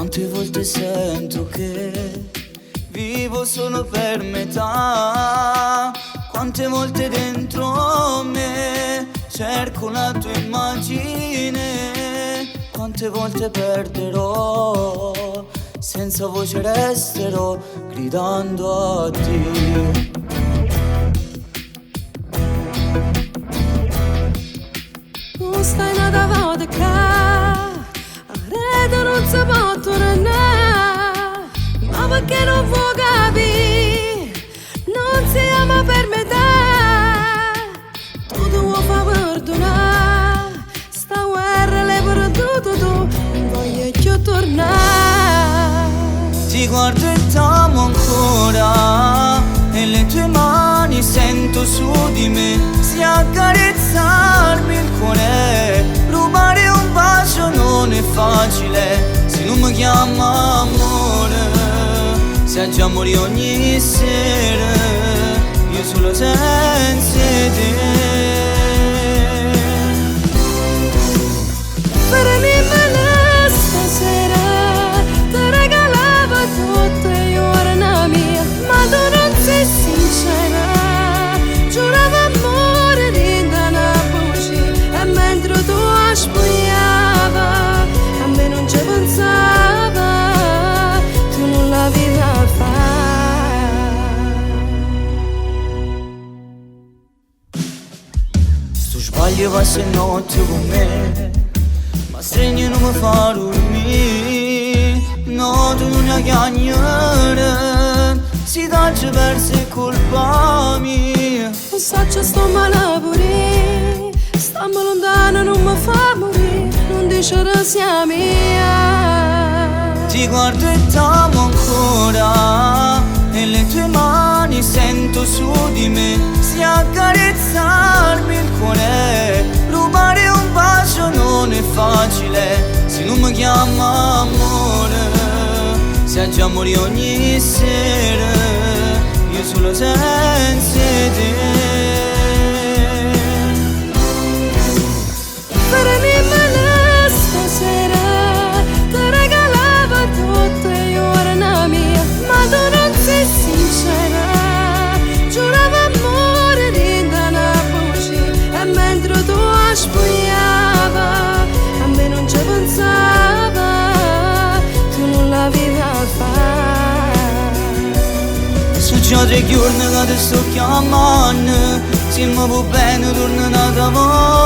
Quante volte sento che vivo solo per metà. Quante volte dentro me cerco la tua immagine. Quante volte perderò, senza voce resterò gridando a te. Tu stai n'ata vota ccà, aret nun se po' turnà. Ma pecché nun vuò capì? Nun si ama per metà. Tu te vuò fa perdonà. Sta guerra l'hai perduta tu, nun voglio cchiù turnà. Ti guardo e t'amo ancora e le tue mani sento su di me. Se accarezzarmi il cuore, rubare un bacio non è facile. Se non mi chiama amore, se già morì ogni sera, io solo senza te. Fernimmela stasera, te regalavo tutt' 'e juorn mia, ma tu nun si sincera. Giuravo ammore dint' 'a na bucia e mentre tu 'a spugliava, a me nun ce pensava, tu nun l'aviva fa. Sto sbaglio passa 'e notte con me, ma stregno non mi fa dormire. No, tu nun 'a chiagnere, si t'aggio perso è colpa mia. 'O saccio sto male pure, stamm luntano nun me fa murì, nun dicere si 'a mia. Ti guardo e t'amo ancora e le tue mani sento su di me. Se accarezzarmi il cuore, rubare un bacio non è facile. Se non mi chiama amore, se già morì ogni sera, io solo senza te. Fernimmela stasera, te regalavo tutt' 'e juorn mia, ma tu nun si sincera. Giuravo ammore dint' 'a na bucia e mentre tu 'a spugliava, a me nun ce pensava, tu nun l'aviva fa. Succede giorno che ti sto chiamando, se mi vuoi bene torna un'altra volta.